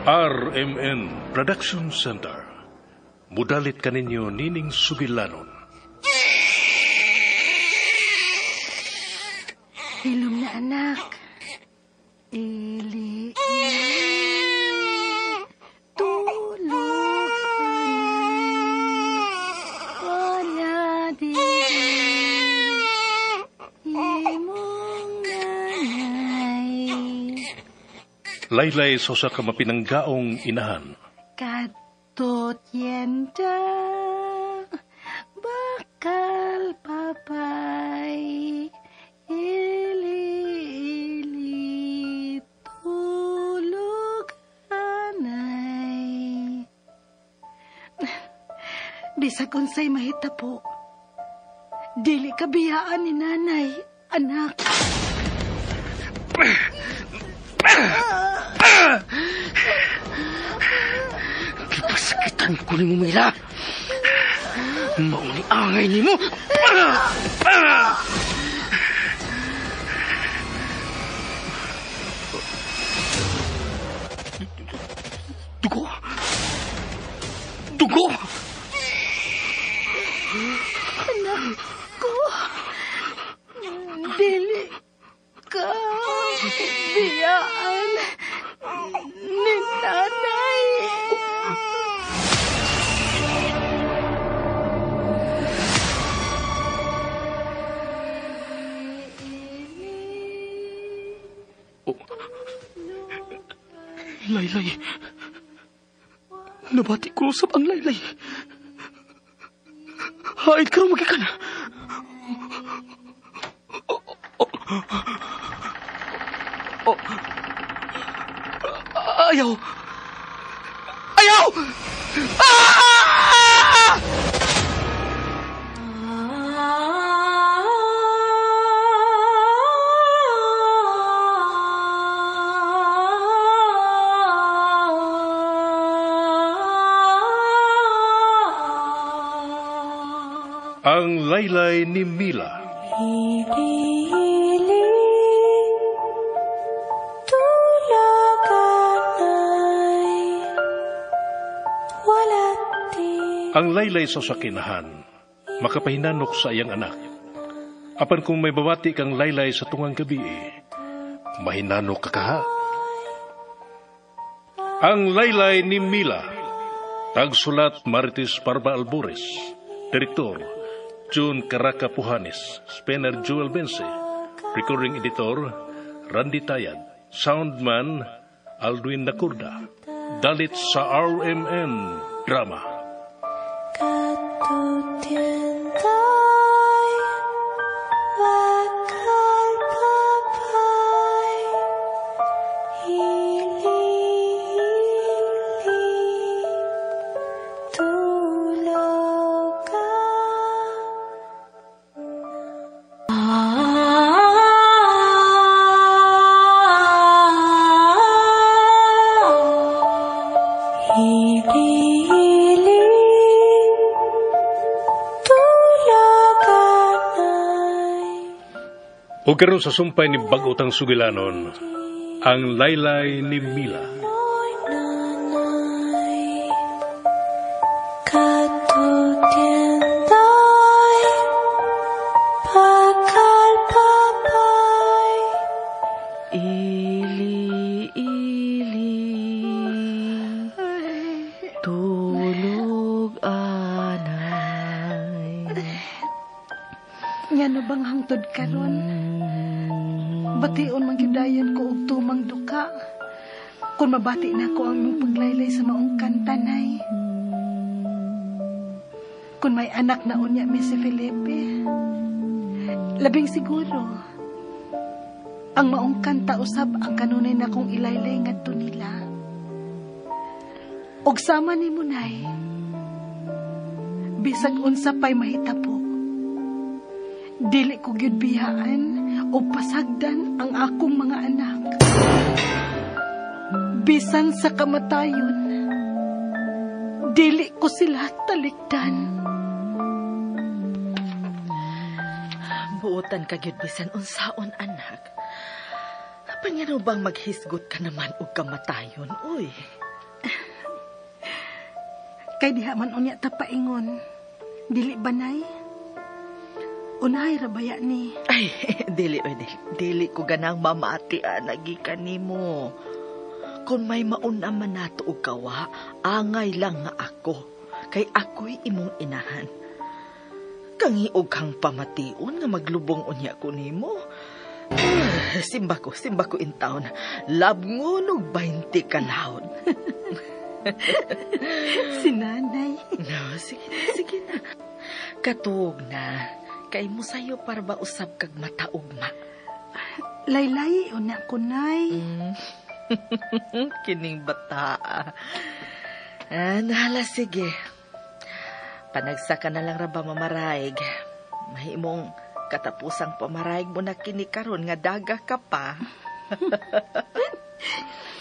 RMN Production Center. Mudalit kaninyo nining sugilanon. Hilom na, anak. Ili, ili, tulog anay. Wala di imong nanay. Laylay sa usa ka mapinanggaong inahan. Kadtot yenda, bakal papay. Ili, ili, tulog anay. Bisag unsay mahitabo, dili ka biyaan ni nanay, anak. Gipasakitan ko ni mo, Mila. Mao ni angay nimo. Dugo. Dugo. Anak ko, dili ka biyaan ni nanay. Oh. Laylay. Nabati ko usab ang laylay. Hain karon magikan. Oh, oh, oh. Ayaw. Ayaw! Ah! Ang Laylay ni Mila. Ili, tulog anay, wala di. Ang laylay sa sakinahan, makapahinanok sa iyang anak. Apan kung may babati kang laylay sa tungang gabi, mahinanok ka kaha. Ang Laylay ni Mila. Tagsulat Marites Parba Albores. Direktor June Caraca Puhanes. Spenner Joel Bense. Recording Editor Randy Tayad. Soundman Aldwin Nakurda. Dalit sa RMN Drama. Katutientay, bakal papay, ili, ili, tulog ka. Ili, ili, tulog anay. O karon sa sumpay ni bag-otang sugilanon, ang Laylay ni Mila. Nanay, katutientay, bakal papay. Ili, ili, tulog anay. Ngano bang hangtod karon? Bation man gyud dayon ko og tumang duka. Kung mabati na ko ang imong paglaylay sa maong kantanay. Kung may anak na unya mi si Felipe, labing siguro ang maong kanta usab ang kanunay na kong ilaylay ngadto nila. Og sama ni Munay, bisag unsa pa'y mahitabo, dili ko gyud biyaan o pasagdan ang akong mga anak. Bisan sa kamatayon, dili ko sila talikdan. Buotan ka gyud bisan unsaon, anak. Apan ngano bang maghisgot ka naman og kamatayon, uy? Kay diha man unya ta paingon. Dili ba, Nay? Unahay ra baya ni. Ay, dili, oy, dili. Dili ko ganang mamati, gikan nimo. Kung may mauna man nato og kawa, angay lang nga ako. Kay ako'y imong inahan. Kangiog kang pamation nga maglubong unya ko nimo. Simba ko in town. Labngon og 20 kalawon. Si nanay. No, sige na. Katuog na. Kay mo sayo para ba usab kag mataugma. Laylay, una ko, Nay. Kining bata. Nahala, sige. Panagsaka na lang ra ba mamaraig. Mahimong katapusang pamaraig mo na kini karon nga daga ka pa.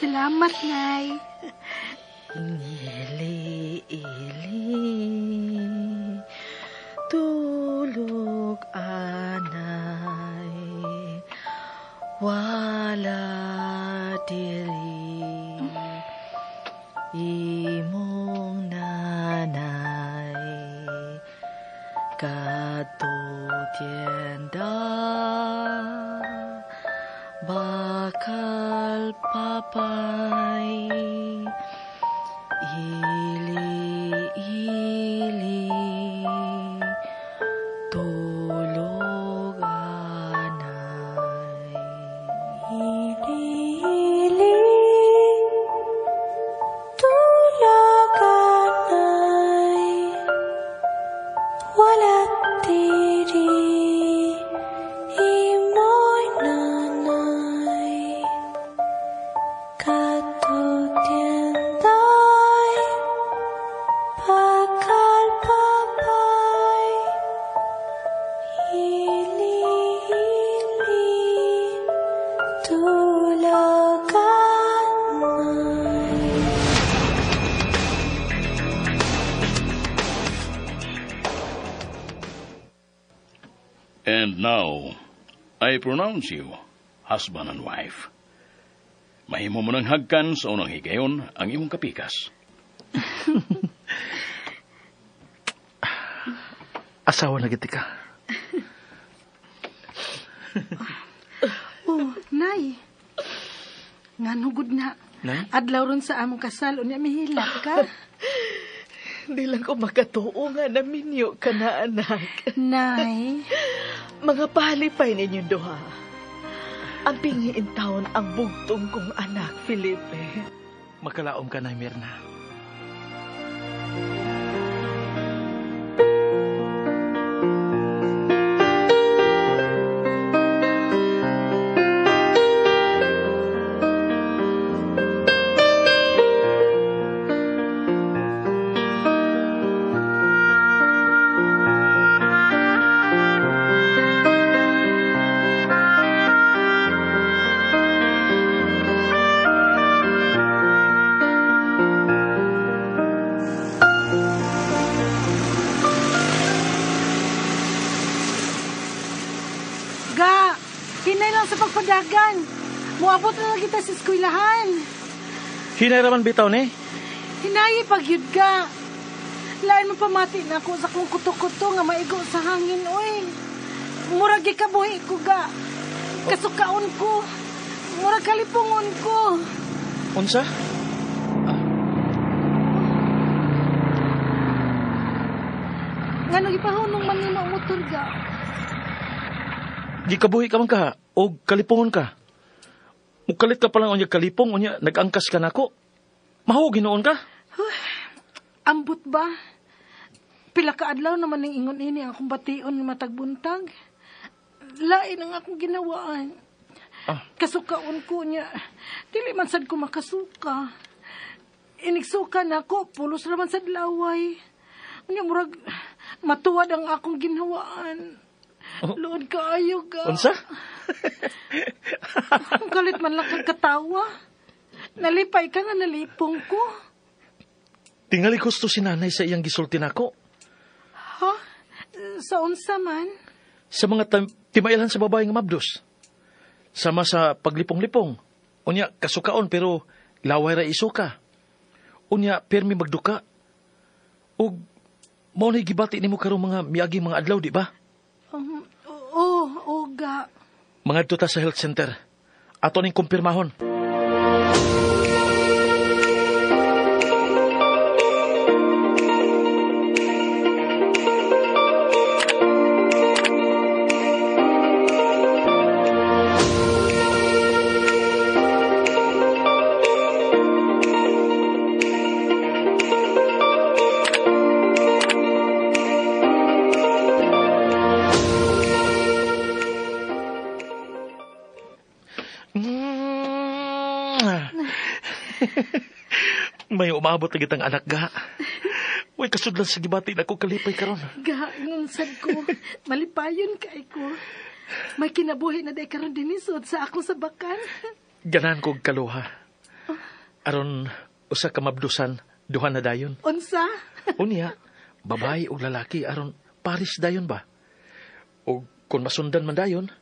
Salamat, Nay. Ili, ili, tulog anay, wala diri, imong nanay, katutienda, bakal papay. Ili, ili, tulog anay. Ili, ili, tulog anay. Wala diri, imoy nanay. Katutienday, bakal papay. Ili, ili, tulog anay. And now, I pronounce you husband and wife. Mahimo mo ng hagkan sa unang higayon ang imong kapikas. Asawa na giti ka. Oh, Nay. Nganugod na. Nay? Adlaw ron sa among kasal, unya mihilak ka. Di lang ko makatuo nga naminyo ka na, anak. Nay. Mga palipay ninyong duha. Ang pingiin taon ang bugtong kong anak, Felipe. Makalaom ka na, Mirna. Ga, hinay lang sa pagpadagan. Muabot na lang kita sa eskwelahan. Hinay raman bitaw ni. Hinayi pagyud ka. Lain mo pamati na ako sa akong kuto-kuto nga maigo sa hangin, oy. Murag gikabuhi ko ga. Kasukaon ko. Murag kalipungon ko. Unsa? Ngano gipahunong man nimo ang motor ga? Gikabuhi ka man ka o kalipungon ka. Mukalit ka pa lang unya kalipong unya nag-angkas ka nako. Mahuo ginoon ka. Ambot ba? Pila ka adlaw naman ning ingon ini ang akong bation nga matag buntag. Lain ang akong ginawaan. Ah. Kasukaon ko niya. Dili man sad ko makasuka. Inigsuka nako, pulos ra man sad laway. Unya murag matuwad ang akong ginawaan. Oh. Luod kaayo ka. Unsa? Ang kalit man lang kag katawa. Nalipay ka nga nalipong ko. Tingali gusto si nanay sa iyang gisulti nako. Ha? Sa unsa man? Sa mga timailhan sa babae nga mabdos. Sama sa paglipong-lipong. Unya, kasukaon pero laway ra isuka. Unya, pirmi magduka. Ug mao na gibati nimo karong mga miaging mga adlaw, di ba? Oo, ga. Mangadto ta sa health center. Ato ning kumpirmahon. May umabot na kitang anak, ga. Uy, kasudlan sa gibati na ko kalipay karon. Ga, ngunsad ko. Malipayon kay ko. May kinabuhi na day karon dinisod sa akong sabakan. Ganahan kog kaluha. Aron usa ka mabdusan, duha na dayon. Unsa? Unya, babae o lalaki aron paris dayon ba? O kung masundan man dayon,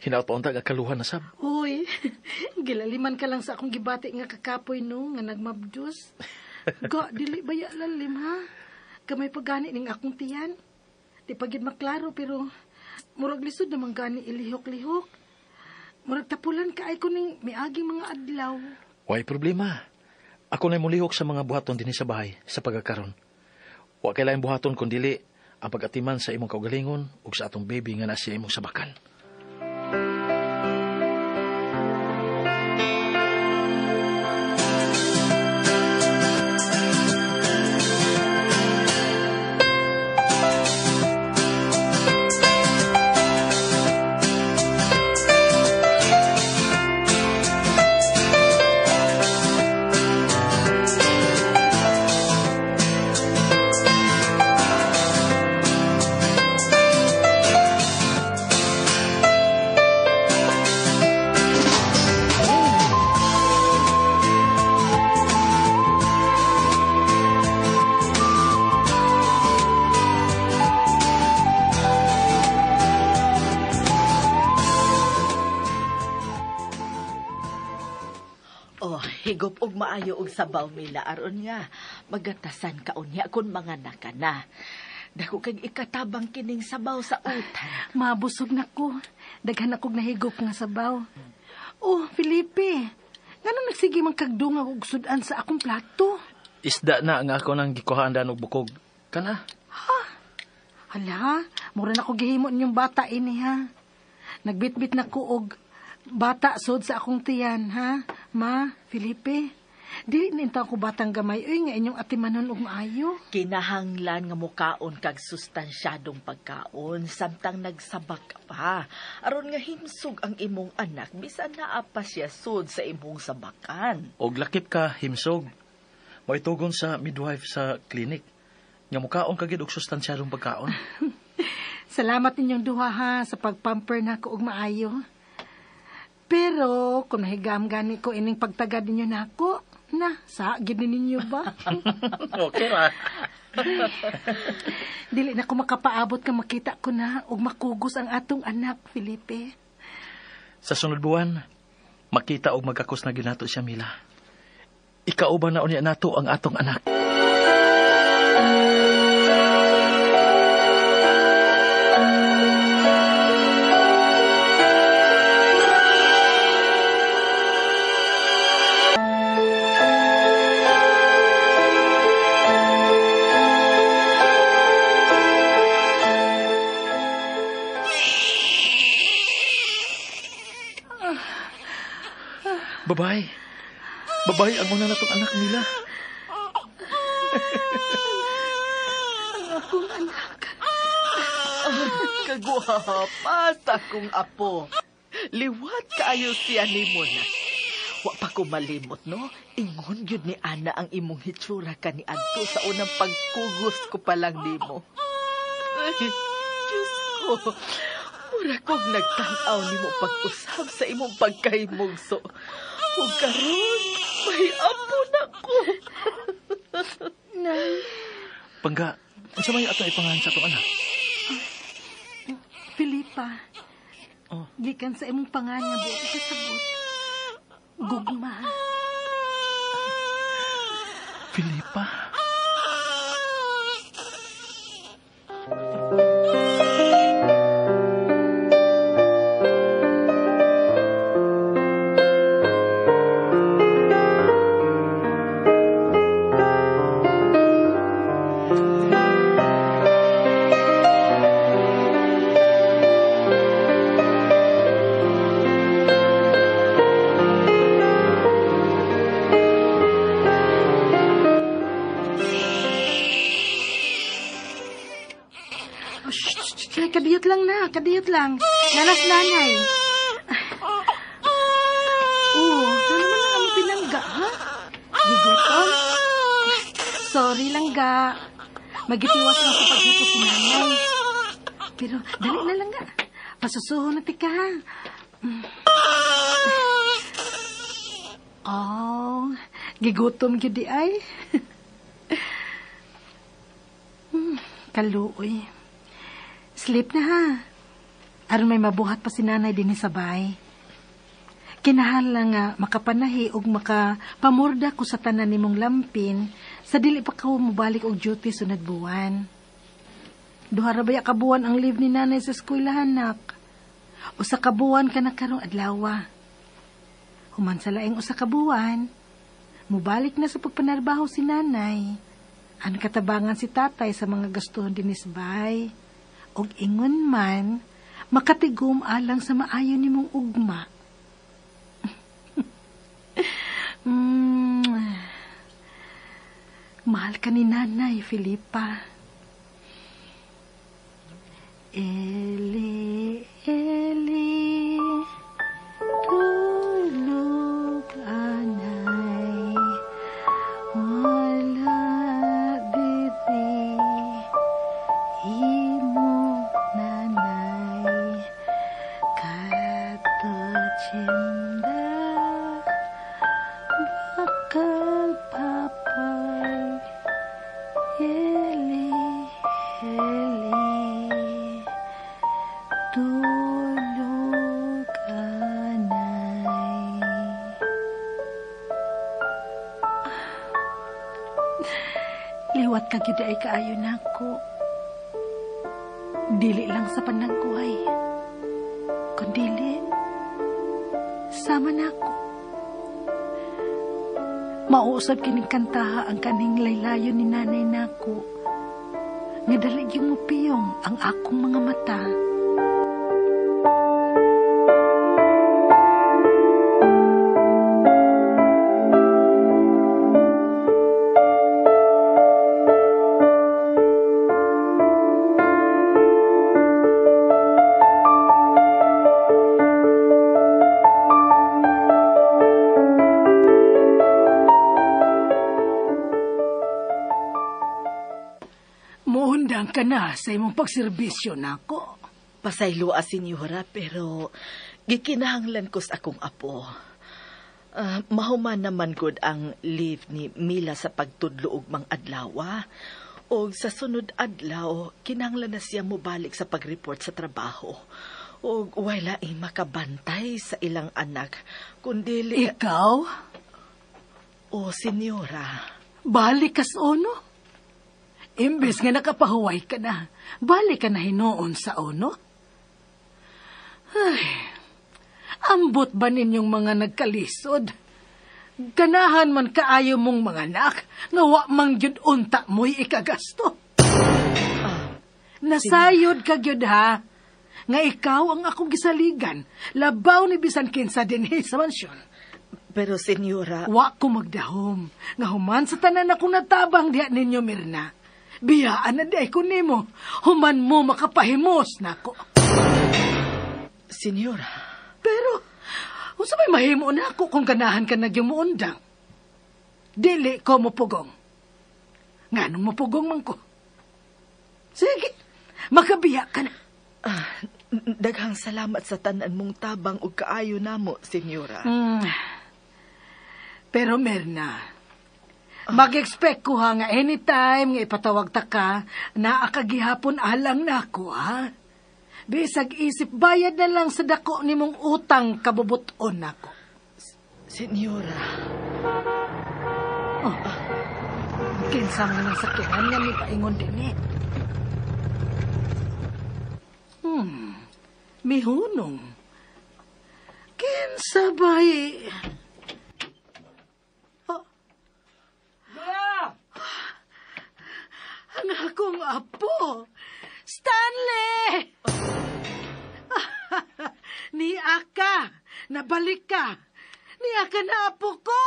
hinaot pa unta nga kaluha na sab. Uy, gilaliman ka lang sa akong gibati nga kakapoy no, nga nagmabdus. Ga, dili baya lalim ha? Gamay pagani ning akong tiyan. Di pa gid maklaro pero murag lisod naman gani ilihok-lihok. Murag tapulan kaay ko ning miaging mga adlaw. Way problema. Ako na'y mulihok sa mga buhaton dinhi sa bahay sa pagkakaron. Wa kay laing buhaton kun dili ang pag-atiman sa imong kaugalingon ug sa atong baby nga nasa imong sabakan. Oh, higop og maayo og sabaw, Mila, aron nga magatasan ka unya kun mga naka na. Dako kag ikatabang kining sabaw sa utan. Mabusog na ko. Daghan akong nahigop nga sabaw. Oh, Felipe, nganong nagsige man kagdungag og sudan sa akong plato? Isda na nga ako nang gikuhaan dan og bukog. Kana? Ha? Hala, mura na ko gihimo ninyong bata ini ha. Nagbitbit na ko og bata sod sa akong tiyan, ha? Ma, Felipe, dili na intaw ko batang gamay, uy, nga inyong atimanon og maayo. Kinahanglan nga mukaon kag sustansyadong pagkaon samtang nagsabak ka pa. Aron nga himsog ang imong anak bisan naa pa siya sod sa imong sabakan. Og lakip ka himsog. Moitugon sa midwife sa clinic nga mukaon ka gid og sustansyadong pagkaon. Salamat ninyong duha ha sa pagpamper nako og maayo. Pero kung nahigam gani ko ining pagtagad ninyo nako, na, sa gid ninyo ba? Okay ra. Dili na ko makapaabot ka makita ko na og makugos ang atong anak, Felipe. Sa sunod buwan, makita og magkakos na ginato siya, Mila. Ikauban na unya nato ang atong anak. Babae. Babae ang una natong anak nila. Ang akong anak. Kagwapa sa akong apo. Liwat kaayo siya nimo na. Wa pa ko malimot, no? Ingon gyud ni Ana ang imong hitsura kaniadto sa unang pagkugos ko pa lang nimo. Ay, Diyos ko. Mura kog nagtan-aw nimo pag-usab sa imong pagkahimugso. Ug karon, may apo na ko. Nay. Pangga, unsa may ato ipangalan sa atong anak? Felipa. Oh. Gikan sa imong pangan nga buot kasabot. Gugma. Felipa. ha, kadiyot lang. Nanas nanay. Oh, ano naman ang pinangga, ha? Gigutom? Sorry lang, ga. Magitiwas lang sa paghipos si nanay. Pero dali na lang, ga. Pasusuho na tika, ha? Oh, gigutom gyud di ay. Kaluoy. Sleep na ha. Aron may mabuhat pa si nanay dinhi sa bahay. Kinahanglan nga makapanahi og makapamorda ko sa tanan nimong lampin sa dili pa ka mobalik og duty sunod buwan. Duha ra baya ka buwan ang leave ni nanay sa eskwelahan, nak. Usa ka buwan ka na karong adlawa. Human sa laing usa ka buwan, mobalik na sa pagpanarbaho si nanay. Ang katabangan si tatay sa mga gastuhon dinis bay. Og ingon man, makatigom alang sa maayo nimong ugma. Mahal ka ni nanay, Felipa. Eli, Eli, tulog anay, wala diri, imo nanay, katochinda, bakal papay, Eli, Eli, tulog anay. Liwat ka gyud ay kaayo nako. Dili lang sa panagkuhay, kundili sama nako. Mauusab kining kantaha ang kaning laylayon ni nanay nako. Nga dali gyud mopiyong ang akong mga mata. Muundang ka na sa imong pagserbisyo nako. Pasayloa, senyora, pero gikinahanglan ko sa akong apo. Mahuman naman gud ang leave ni Mila sa pagtudlo og mang adlaw. Og sa sunod adlaw, kinahanglan na siya mobalik sa pag-report sa trabaho. Og wala ay makabantay sa ilang anak, kundili... Ikaw? O, senyora. Balik kas ono? Imbes nga nakapahuway ka na, balik ka na hinuon sa ono? Ay, ambot ba ninyong mga nagkalisod? Ganahan man kaayo mong mga anak, nga wa mang gyud unta mo'y ikagasto. Nasayod ka gyud ha, nga ikaw ang akong gisaligan, labaw ni bisan kinsa dinhi sa mansyon. Pero senyora... Wa ko magdahom, nga human sa tanan akong natabang diha ninyo, Mirna. Biyaan na di ko nimo, human mo makapahimos nako. Senyora. Pero, unsa may mahimo nako kung ganahan ka nagyumuundang? Dili ko mopugong. Nganong mopugong man ko? Sige, makabiya ka na. Daghang salamat sa tanan mong tabang ug kaayo namo, senyora. Pero Mirna, mag-expect ko ha nga anytime nga ipatawag ta ka, naakagihapon alang nako ha. Bisag isip bayad na lang sa dako nimong utang kabubuton nako. Senyora. Oh, kinsa man ang sakyanan nga may paingon din eh. Mihunong. Kinsa ba'y... Oh. Ang akong apo! Stanley! Ni Aka! Nabalik ka! Ni Aka na apo ko!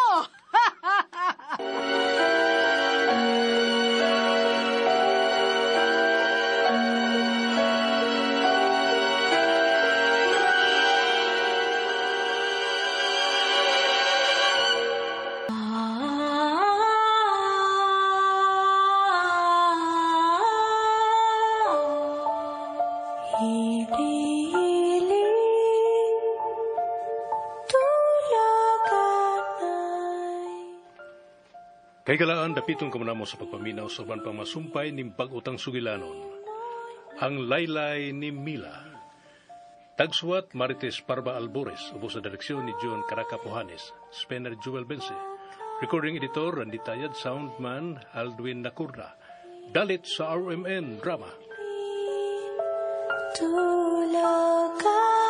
Kay galaan dapiton ka mo sa pagpaminaw sa uban pang masumpay ning bag-utang sugilanon. Ang Laylay ni Mila. Tagsuwat Marites Parba Albores, ubos sa direksyon ni John Caracapohanes, Spencer Jewel Bense. Recording editor Randy Tayad, soundman Aldwin Nakurda. Dalit sa RMN Drama. Tulagan.